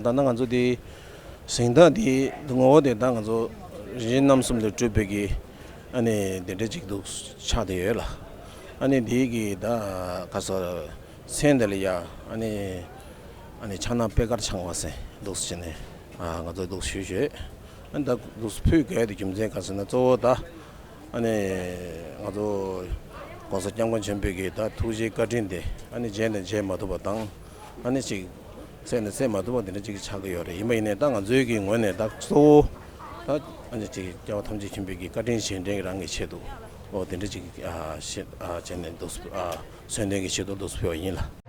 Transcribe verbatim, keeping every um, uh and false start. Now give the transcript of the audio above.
ད་ལྟ་ང་ཚོ་འདི་གཟེངས་རྟགས་འདི་ངོ་བོ་དེ་ད་ང་ཚོ་རིག་གནས་རྣམ་གསུམ་ལས་གྲུབ་པའི་གི་ཨ་ནི་འདི་འདྲ་ཅིག་འདུག་ཆགས་བསྡད་ཡོད་ལ། ཨ་ནི་འདི་གི་ད་ག་ས་མཚན་དེ་ལ་ཡ་ཨ་ནི་ཨ་ནི་ཕྱག་ན་པད་དཀར་འཆང་བ་ཟེར་འདུག་སེ་བྱས་ནས་ང་ཚོ་འདུག་ཞུས་ཞུས། ཨ་ནི་ད་འདུག་སེ་ཕུལ་དགོས་དེ་རྒྱུ་མཚན་ག་ཟེར་ན་གཙོ་བོ་ད། ཨ་ནི་ང་ཚོ་༸གོང་ས་༸སྐྱབས་མགོན་ཆེན་པོའི་གི་ད་ཐུགས་རྗེའི་བཀའ་དྲིན་དེ་ཨ་ནི་མཇལ་ནས་མཇལ་མ་ཐུབ་པ་དང་། ཨ་ནི་ཅིག་བསྲེས་ནས་བསྲེས་མ་ཐུབ་པ་དེ་འདྲ་ཅིག་ཆགས་ཀྱི་ཡོད་རེད། ཡིན་པ་ཡིན་ནའི་ད་ང་ཚོའི་གི་ངོས་ནས་ད་གཙོ་བོ་ད་ཨ་ནི་ཅིག་སྐྱེ་བ་ཐམས་ཅད་མཁྱེན་པའི་གི་བཀའ་དྲིན་རྗེས་དྲན་གྱི་རང་གི་ཆེད་དུ་ཨོ་དེ་འདྲ་ཅིག་ཨ་ཤེས་ཨ་བྱས་ནས་འདུག་སེ་ཨ་གསོལ་འདེབས་ཀྱི་ཆེད་དུ་འདུག་སེ་ཕུལ་བ་ཡིན་ལ།